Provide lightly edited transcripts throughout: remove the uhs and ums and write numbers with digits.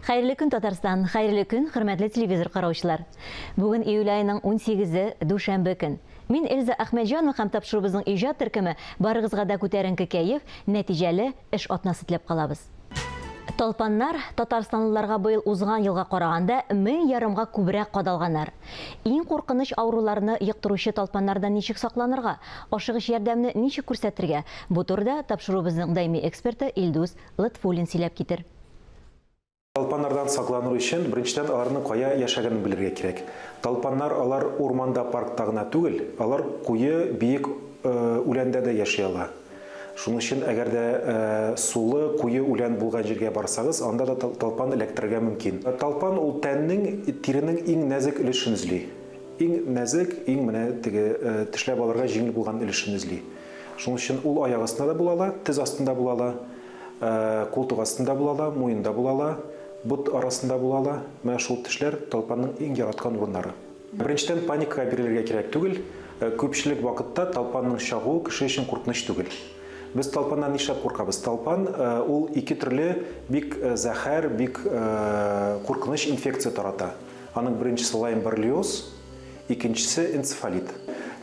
Хәерле көн, Татарстан! Хәерле көн, хөрмәтле телевизор караучылар! Бүген июль аеның 18-е, дүшәмбе көн. Мин Эльза Әхмәтҗанова һәм тапшыруыбызның иҗат төркеме барыгызга да күтәренке кәеф, нәтиҗәле эш атнасы теләп калабыз. Талпаннар татарстанлыларга быел узган елга караганда 1000 ярымга күбрәк кадалганнар. Иң куркыныч авыруларны йоктыручы талпаннардан ничек сакланырга, ашыгыч ярдәмне ничек күрсәтергә? Бу турыда тапшыруыбызның даими эксперты Илдус Лотфуллин сөйләп китер. Талпаннардан сакланыр өчен, беренчедән, аларның кая яшәгәнен белергә кирәк. Талпаннар алар урманда, паркта гына түгел, алар куе, биек үләндә дә яши ала. Шуның өчен, әгәр дә сулы, куе үлән булган җиргә барсагыз, анда да талпан эләктерергә мөмкин. Талпан ул тәннең, тиренең иң нәзек өлешен эзли. Иң нәзек, иң менә теге тешләп алырга җиңел булган өлешен эзли. Шуның өчен ул аяк астында да була ала, тез астында була ала. Култык астында була ала, муенда була ала, бот арасында була ала. Менә шул тешләр талпанның иң яраткан урыннары. Беренчедән, паникага бирелергә кирәк түгел. Күпчелек вакытта талпанның чагуы кеше өчен куркыныч түгел. Без талпаннан нишләп куркабыз? Талпан ул ике төрле бик зәһәр, бик куркыныч инфекция тарата. Аның беренчесе лайм-боррелиоз, Икенчесе, энцефалит.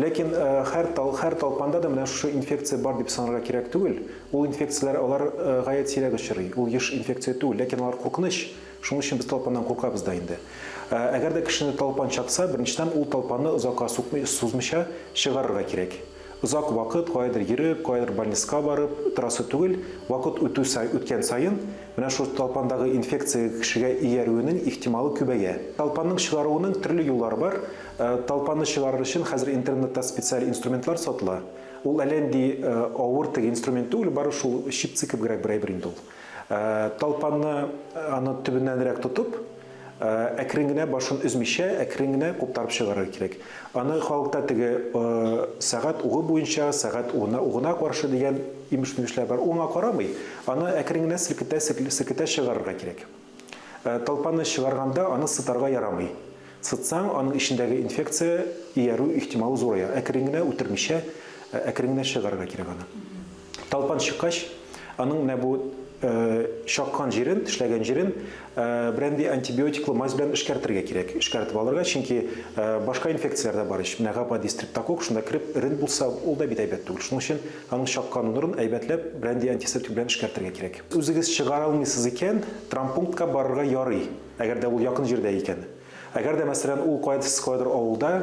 Ләкин һәр тал, һәр талпанда да менә шушы инфекция бар дип санарга кирәк түгел. Ул инфекцияләр алар гаять сирәк очрый. Ул еш инфекция түгел, ләкин алар куркыныч. Шуның өчен без талпаннан куркабыз да инде. Әгәр дә кешене талпан чакса, беренчедән, ул талпанны озакка сукмый, сузмыйча чыгарырга кирәк. Озак вакыт каядыр йөреп, каядыр больниска барып торасы түгел, вакыт үтү сай, үткән саен, менә шул талпандагы инфекция кешегә иярүенең ихтималы күбәя. Талпанның чыгаруының төрле юллары бар. Талпанны чыгарыр өчен хәзер интернетта специаль инструментлар сатыла. Ул әллә нинди авыр теге инструмент түгел, бары шул щипцы кебегрәк бер әйбер инде ул. Талпанны аны төбеннәнрәк тотып, Әкрен генә башын өзмичә, әкрен генә куптарып чыгарырга кирәк. Аны халыкта теге сәгать угы буенча, сәгать угына, угына каршы дигән имеш-мимешләр бар. Уңа карамый, аны әкрен генә селкетә, селкетә чыгарырга кирәк. Талпанны чыгарганда аны сытарга ярамый. Сытсаң, аның эчендәге инфекция иярү ихтималы зурая. Әкрен генә үтермичә, әкрен генә чыгарырга кирәк аны. Талпан чыккач, аның менә бу чаккан җирен, тешләгән җирен берәнди антибиотиклы мазь белән эшкәртергә кирәк. Эшкәртеп алырга, чөнки башка инфекцияләр дә бар ич. Менә гап-гади стрептококк шунда кереп эрен булса, ул да бит әйбәт түгел. Шуның өчен аның чаккан урынын әйбәтләп берәнди антисептик белән эшкәртергә кирәк. Үзегез чыгара алмыйсыз икән, травмпунктка барырга ярый, әгәр дә ул якын җирдә икән. Әгәр дә, мәсәлән, ул кайда, сез кайдадыр авылда,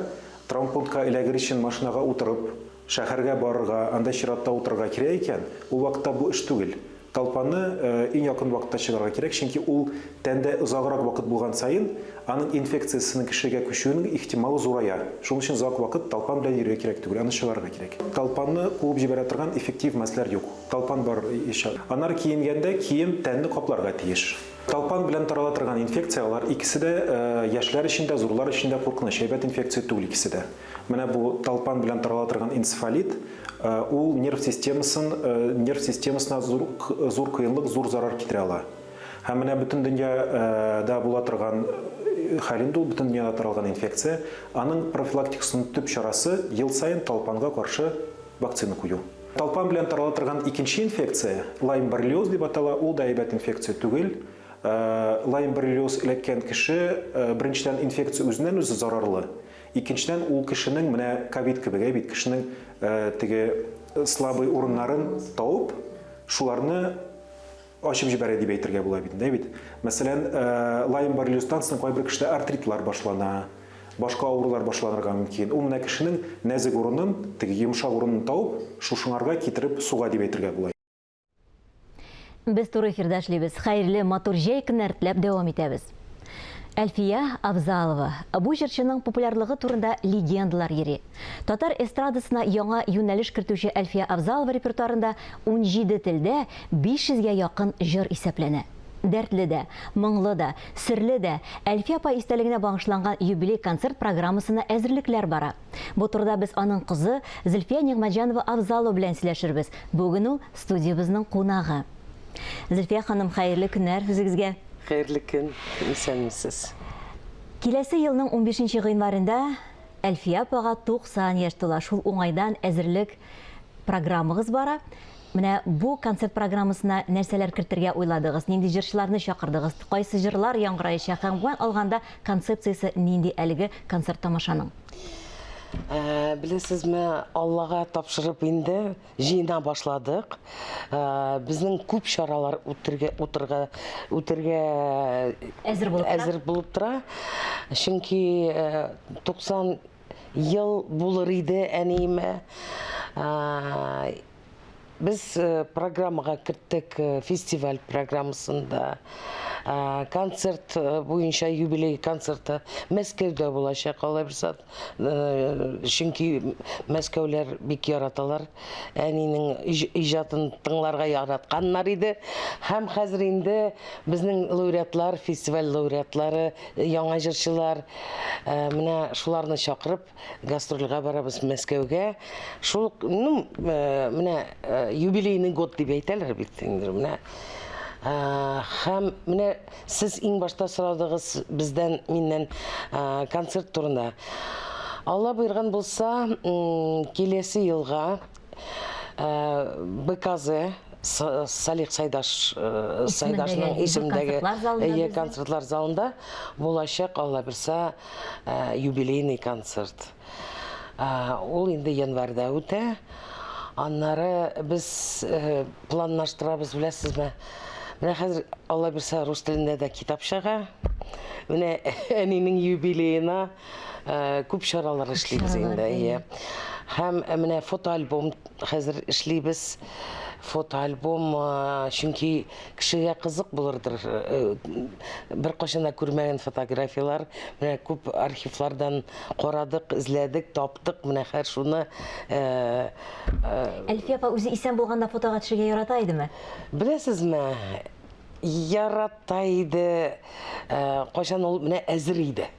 травмпунктка эләгер өчен машинага утырып, Шәһәргә барырга, анда чиратта утырырга кирәк икән, ул вакытта бу эш түгел. Талпанны иң якын вакытта чыгарырга кирәк, чөнки ул тәндә озаграк вакыт булган саен, аның инфекциясенең кешегә күчүенең ихтималы зурая. Шуның өчен озак вакыт талпан белән йөрергә кирәк түгел, аны чыгарырга кирәк. Талпанны куып җибәрә торган эффектив мазьләр юк. Талпан бар ич. Аннары киенгәндә кием тәнне капларга тиеш. Талпан белән тарала торган инфекция, алар икесе дә яшьләр өчен дә, зурлар өчен дә куркыныч, әйбәт инфекция түгел икесе дә. Менә бу талпан белән тарала торган энцефалит, ул нерв системасын, нерв системасына зур, зур кыенлык, зур зарар китерә ала. Һәм менә бөтен дөньяда була торган хәл инде ул, бөтен дөньяда таралган инфекция. Аның профилактикасының төп чарасы ел саен талпанга каршы вакцина кую. Талпан белән тарала торган икенче инфекция, лайм-боррелиоз дип атала, ул да әйбәт инфекция түгел. Лайм-боррелиоз эләккән кеше, беренчедән, инфекция үзеннән-үзе зарарлы. Икенчедән, ул кешенең менә ковид кебек, әй бит, кешенең теге слабый урыннарын табып, шуларны ачып җибәрә дип әйтергә була бит, әй бит. Мәсәлән, лайм боррелиоздан соң кайбер кешедә артритлар башлана, башка авырулар башланырга мөмкин. Ул менә кешенең нәзек урынын, теге йомшак урынын табып, шушыңарга китереп суга дип әйтергә була. Без туры эфирда эшлибез. Хәерле, матур җәй көннәр теләп дәвам итәбез. Әлфия Авзалова. Бу җырчының популярлыгы турында легендалар йөри. Татар эстрадасына яңа юнәлеш кертүче Әлфия Авзалова репертуарында 17 телдә 500 гә якын җыр исәпләнә. Дәртле дә, моңлы да, серле дә Әлфия апа истәлегенә багышланган юбилей концерт программасына әзерлекләр бара. Бу турыда без аның кызы Зөлфия Нигъмәтҗанова-Авзалова белән сөйләшербез. Бүген ул студиябезнең кунагы. Зөлфия ханым, хәерле көннәр үзегезгә. Хәерле көн, исәнмесез. Киләсе елның унбишенче гыйнварында Әлфия апага 90 яшь тула. Шул уңайдан әзерлек программагыз бара. Менә бу концерт программасына нәрсәләр кертергә уйладыгыз, нинди җырчыларны чакырдыгыз, кайсы җырлар яңгыраячак һәм гомумән алганда концепциясе нинди әлеге концерт-тамашаның? Ә, беләсезме, Аллага тапшырып инде җыена башладык. Ә, безнең күп чаралар үтергә, утырга, үтергә әзер булып тора. Әзер булып тора. Чөнки 90 ел булыр иде әниемә. Без программага керттек фестиваль программасында. Концерт буенча юбилей концерты Мәскәүдә булачак, Алла бирса. Чөнки мәскәүләр бик яраталар. Әнинең иҗатын тыңларга яратканнар иде. Һәм хәзер инде безнең лауреатлар, фестиваль лауреатлары, яңа җырчылар, менә шуларны чакырып, гастрольгә барабыз Мәскәүгә. Шул, ну, менә юбилейный год дип әйтәләр бит инде, менә. Һәм менә сез иң башта сорадыгыз бездән, миннән концерт турында. Алла боерган булса, киләсе елга БКЗ Салих Сайдаш Сайдашның исемендәге концертлар залында булачак, Алла бирса, юбилейный концерт. Ул инде январьда үтә. Аннары без планлаштырабыз, беләсезме? Менә хәзер, Алла бирса, рус телендә дә китап чыга. Менә әнинең юбилеена күп чаралар эшлибез инде. Әйе. Һәм менә фотоальбом хәзер эшлибез. Фотоальбом, чөнки кешегә кызык булырдыр. Беркайчан да күрмәгән фотографияләр. Менә күп архивлардан карадык, эзләдек, таптык. Менә хәзер шуны Әлфия апа үзе исән булганда фотога төшергә ярата идеме? Беләсезме, ярата иде. Кайчан ул менә әзер иде.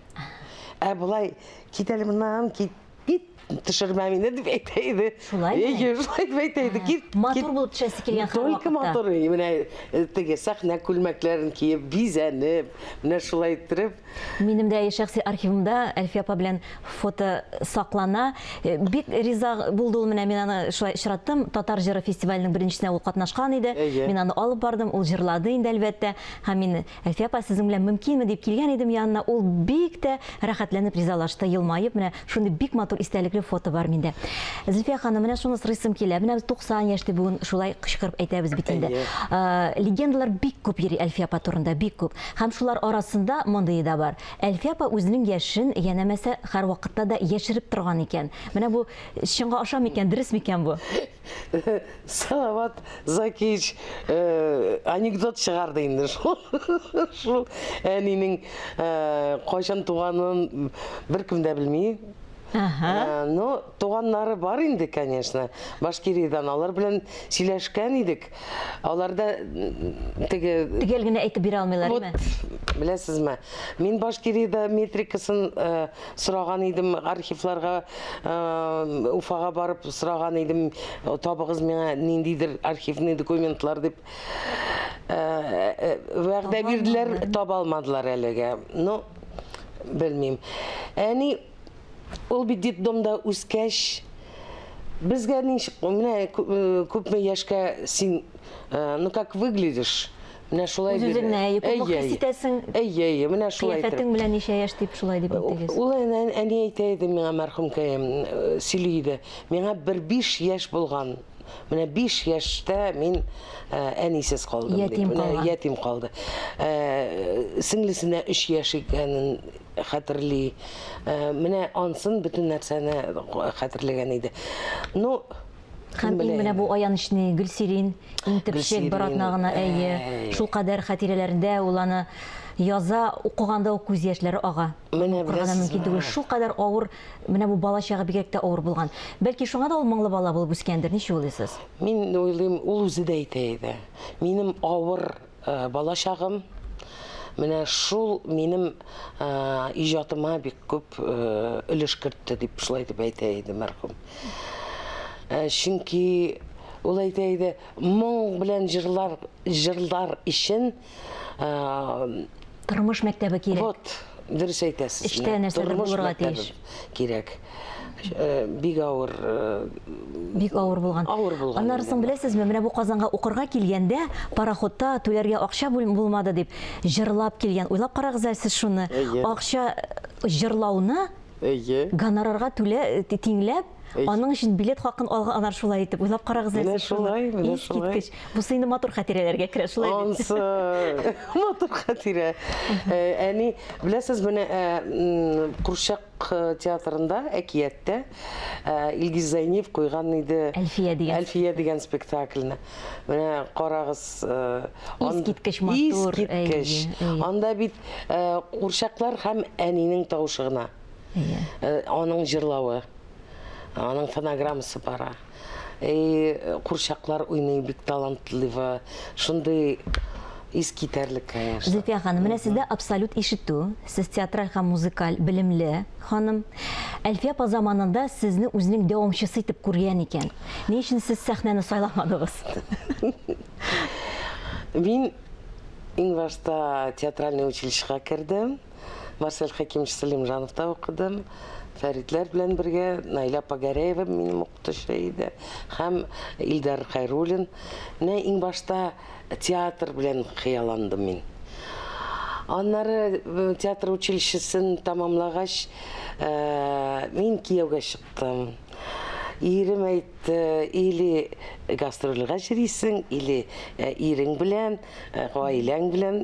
Ә болай кит әле моннан, кит, кит, төшермә мине дип әйтә иде. Шулай Әйе, шулай дип әйтә иде. Кит, матур булып төшәсе килгән һәр Только матур, менә теге сәхнә күлмәкләрен киеп, бизәнеп, менә шулай иттереп. Минем дә шәхси архивымда Әлфия апа белән фото саклана. Бик риза булды ул менә мин аны шулай очраттым. Татар җыры фестиваленең беренчесенә ул катнашкан иде. Мин аны алып бардым, ул җырлады инде әлбәттә. Һәм мин Әлфия апа, сезнең белән мөмкинме дип килгән идем янына, ул бик тә рәхәтләнеп ризалашты, елмаеп, менә шундый бик матур истәлекле фото бар миндә. Зөлфия ханым, менә шуны сорыйсым килә, менә без 90 яшь дип бүген шулай кычкырып әйтәбез бит инде. Легендалар бик күп йөри Әлфия апа турында, бик күп. Һәм шулар арасында мондые да бар. Әлфия апа үзенең яшен, янәмәсә, һәрвакытта да яшереп торган икән. Менә бу чынга аша микән, дөрес микән бу? Салават Закиевич э, анекдот чыгарды инде шул. Шул әнинең э, кайчан туганын беркем дә белми. Ага. Э, ну, туганнары бар инде, конечно. Башкириядән алар белән сөйләшкән идек. Алар да теге Төгәл генә әйтеп бирә алмыйлар, Вот, беләсезме, мин Башкириядә метрикасын э, Сораган идем архивларга, Уфага барып сораган идем, табыгыз миңа ниндидер архивный документлар дип. Вәгъдә бирделәр, таба алмадылар әлегә. Ну, белмим. Әни ул бит детдомда үскәч, безгә ничек, менә күпме яшькә син, ну как выглядишь, Менә шулай бир. Үз-үзеңне әйе, күпме хис итәсең. Әйе, әйе, менә шулай итеп. Кыяфәтең белән ничә яшь дип шулай дип әйтегез. Ул әни әйтә иде миңа мәрхүмкәем, сөйли иде. Миңа бер 5 яшь булган. Менә 5 яшьтә мин әнисез калдым дип. Ятим калган. Ятим калды. Сеңлесенә 3 яшь икәнен хәтерли. Менә ансын бөтен нәрсәне хәтерләгән иде. Ну, Һәм иң менә бу аянычны Гөлсирин, иң төпчек бер атна гына, әйе, шулкадәр хатирәләрендә ул аны яза, укыганда ук күз яшьләре ага. Менә Укырга да мөмкин түгел. Шулкадәр авыр, менә бу бала чагы бигрәк тә авыр булган. Бәлки шуңа да ул моңлы бала булып үскәндер, ничек уйлыйсыз? Мин уйлыйм, ул үзе дә әйтә иде. Минем авыр Балачагым, менә шул минем иҗатыма бик күп өлеш кертте, дип шулай дип әйтә иде мәрхүм. Чөнки ул әйтә иде, моң белән җырлар, җырлар өчен тормыш мәктәбе кирәк. Вот, дөрес әйтәсез. Эчтә нәрсәдер булырга тиеш. Кирәк. Бик авыр. Бик авыр булган. Авыр булган. Аннары соң беләсезме, менә бу Казанга укырга килгәндә пароходта түләргә акча булмады дип җырлап килгән. Уйлап карагыз әле сез шуны. Акча җырлауны гонорарга түлә тиңләп, аның өчен билет хакын алганнар шулай итеп. Уйлап карагыз әле. Менә шулай, менә шулай. Искиткеч. Бусы инде матур хатирәләргә керә, шулай бит. Ансы матур хатирә. Әни, беләсез, менә Курчак театрында, әкияттә Илгиз Зәйниев куйган иде. Әлфия дигән. Әлфия дигән спектакльне. Менә карагыз. Искиткеч матур. Искиткеч. Анда бит курчаклар һәм әнинең тавышы гына. Аның җырлавы, аның фонограммасы бара. Курчаклар уйный бик талантливо. Шундый искитәрлек, конечно. Зөлфия ханым, менә сездә абсолют ишетү, сез театраль һәм музыкаль белемле ханым. Әлфия апа заманында сезне үзенең дәвамчысы итеп күргән икән. Ни өчен сез сәхнәне сайламадыгыз? Мин иң башта театральный училищега кердем. Марсель Хәкимович Сәлимҗановта укыдым. Фәритләр белән бергә Наилә апа Гәрәева минем укытучы иде. Һәм Илдар Хайруллин. Менә иң башта театр белән хыялландым мин. Аннары театр училищесын тамамлагач, мин кияүгә чыктым. Ирем әйтте, или гастрольгә йөрисең, или ирең белән, гаиләң белән.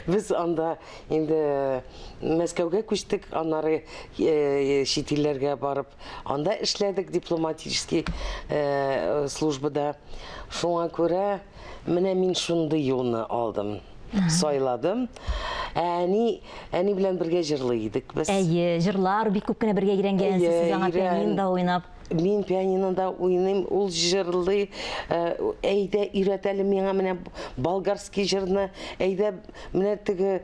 Без анда инде Мәскәүгә күчтек, аннары чит илләргә барып, анда эшләдек дипломатический службада. Шуңа күрә менә мин шундый юлны алдым, сайладым. Әни, әни белән бергә җырлый идек без. Әйе, җырлар бик күп кенә бергә өйрәнгәнсез, сез аңа пианинода уйнап. Мин пианинода уйныйм, ул җырлый. Әйдә, өйрәт әле миңа менә болгарский җырны, әйдә, менә теге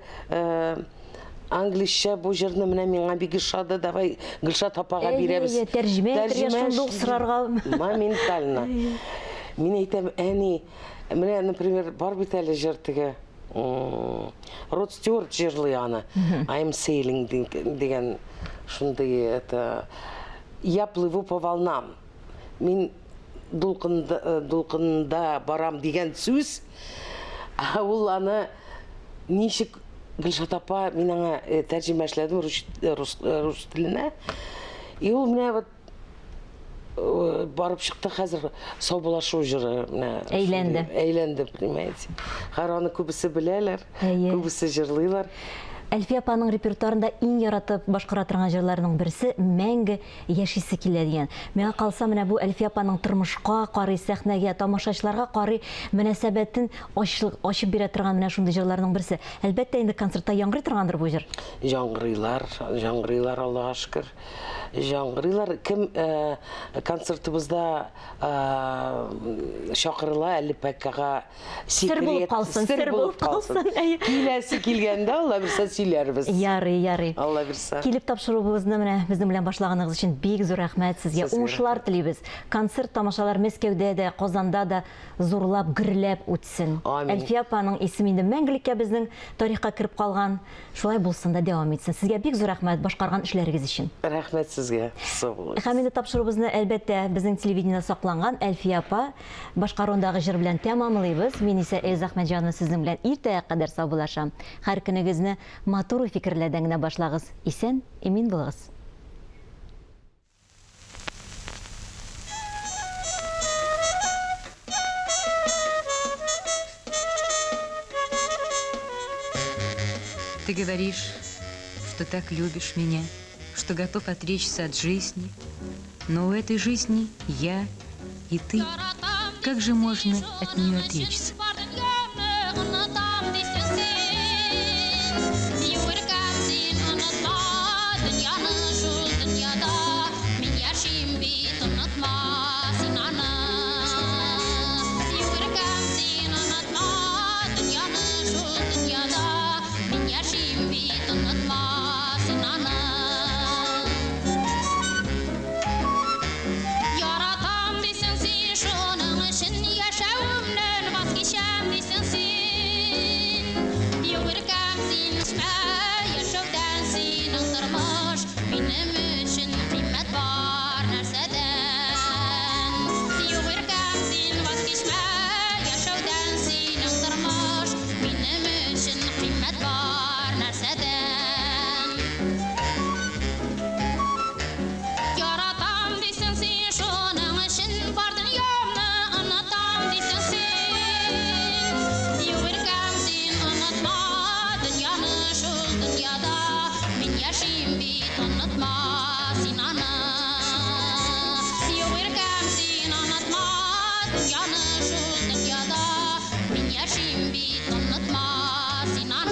англичә бу җырны менә миңа бик ошады, давай Гөлшат апага бирәбез. Әйе, тәрҗемә итәргә шундук сорарга. Моментально. Мин әйтәм, әни, менә, например, бар бит әле җыр теге, Род Стюарт җырлый аны. I'm sailing дигән шундый это я плыву по волнам. Мин дулкында, дулкында барам дигән сүз. Ә ул аны ничек Гөлшат апа, мин аңа тәрҗемә эшләдем рус, рус, рус теленә. И ул менә вот барып чыкты хәзер саубуллашу җыры менә. Әйләнде. Әйләнде, понимаете. Хәзер аны күбесе беләләр, күбесе җырлыйлар. Әлфия апаның репертуарында иң яратып башкара торган җырларының берсе Мәңге яшисе килә дигән. Миңа калса, менә бу Әлфия апаның тормышка карый, сәхнәгә, тамашачыларга карый мөнәсәбәтен ачып бирә торган менә шундый җырларның берсе. Әлбәттә, инде концертта яңгырый торгандыр бу җыр. Яңгырыйлар, яңгырыйлар, Аллага шөкер. Яңгырыйлар. Кем концертыбызда чакырыла әле ПКга Сер булып калсын, сер булып калсын. Киләсе килгәндә, Алла бирсә, сөйләрбез. Ярый, ярый. Алла бирсә. Килеп тапшыруыбызны менә безнең белән башлаганыгыз өчен бик зур рәхмәт сезгә. Уңышлар телибез. Концерт тамашалар Мәскәүдә дә, Казанда да зурлап, гөрләп үтсен. Амин. Әлфия апаның исеме инде мәңгелеккә безнең тарихка кереп калган. Шулай булсын да, дәвам итсен. Сезгә бик зур рәхмәт башкарган эшләрегез өчен. Рәхмәт сезгә. Сау булыгыз. Һәм инде тапшыруыбызны, әлбәттә, безнең телевидениедә сакланган Әлфия апа башкаруындагы җыр белән тәмамлыйбыз. Мин исә Эльза Әхмәтҗанова сезнең белән иртәгә кадәр саубуллашам. Һәр көнегезне матур уй-фикерләрдән генә башлагыз. Исән, имин булыгыз. Ты говоришь, что так любишь меня, что готов отречься от жизни. Но у этой жизни я и ты. Как же можно от нее отречься? Яратам дисең син, шуның өчен яшәвемнән ваз кичәм. Рәхмәт бар нәрсәдән. Яратам дисең син, шуның өчен бар дөньямны онытам дисең син. Юк, иркәм, син онытма дөньяны, шул дөньяда мин яшим бит, онытма син аны. Юк, иркәм, син онытма дөньяны, шул дөньяда мин яшим бит, онытма син аны.